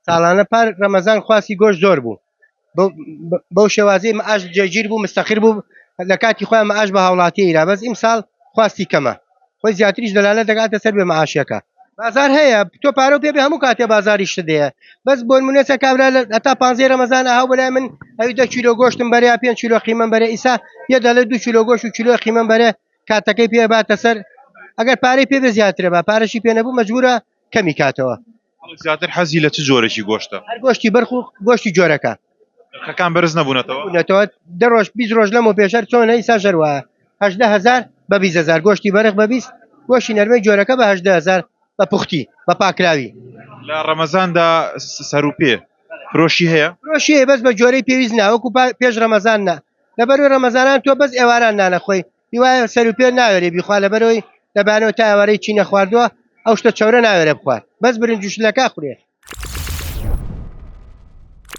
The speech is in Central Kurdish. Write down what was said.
ساڵانە پار ڕەمەزان خواستی گۆشت زۆر بوو بەو شێوازی معاش جێگیر بوو مستەقیر بوو لە کاتی خۆیان معاش بە هاوڵاتی ئیرا بەس ئیمساڵ خواستی کەمە خۆی زیاتریش دەلالە دەگاتە سەر بێ معاشەکە بازار هەیە تۆ پارە پێ بێ هەموو کاتێ بازاری شت هەیە بەس بۆ نمونەسە کابرا هەتا پانزەی ڕەمەزان ئەها بەلای من ئەوی دە کیلۆ گۆشتم بەرێ یا پێنج کیلۆ قیمەم بەرێ ئیسا یە دەڵێ دو کیلۆ گۆشت و کیلۆ قیمەم بەرێ کاتەکەی پێ باتە سەر ئەگەر پارەی پێ بێ زیاترە با پارەشی پێ نەبوو مەجبورە کەمی کاتەوە. خەڵک زیاتر حەزی لە چ جۆرێکی گۆشتە؟ هەر گۆشتی بەرخ و گۆشتی جۆرەکە. نرخەکان بەرز نەبوونەتەوە؟ نەبوونەتەوە، دە ڕۆژ 20 ڕۆژ لەمەو پێش هەر چۆنە ئیستا هەر وایە 18000 بە 20000 گۆشتی بەرخ بە 20 گۆشتی نەرمەی جۆرەکە بە 18000 بە پوختی بە پاکراوی. لە ڕەمەزاندا سەروپێ فرۆشی هەیە؟ فرۆشی هەیە بەس بە جۆرەی پێویست نا وەکو پێش ڕەمەزان نا لەبەروی ڕەمەزانان تۆ بەس ئێواران نانەخۆی هیوایە سەر و پێ ناوێرێ بیخوا لەبەرەوەی لە بانەوە تا ئێوارەی چی نەخواردووە ئەو شتە چەورە ناوێرێ بخوات بەس برنج و شلەکە خوێ.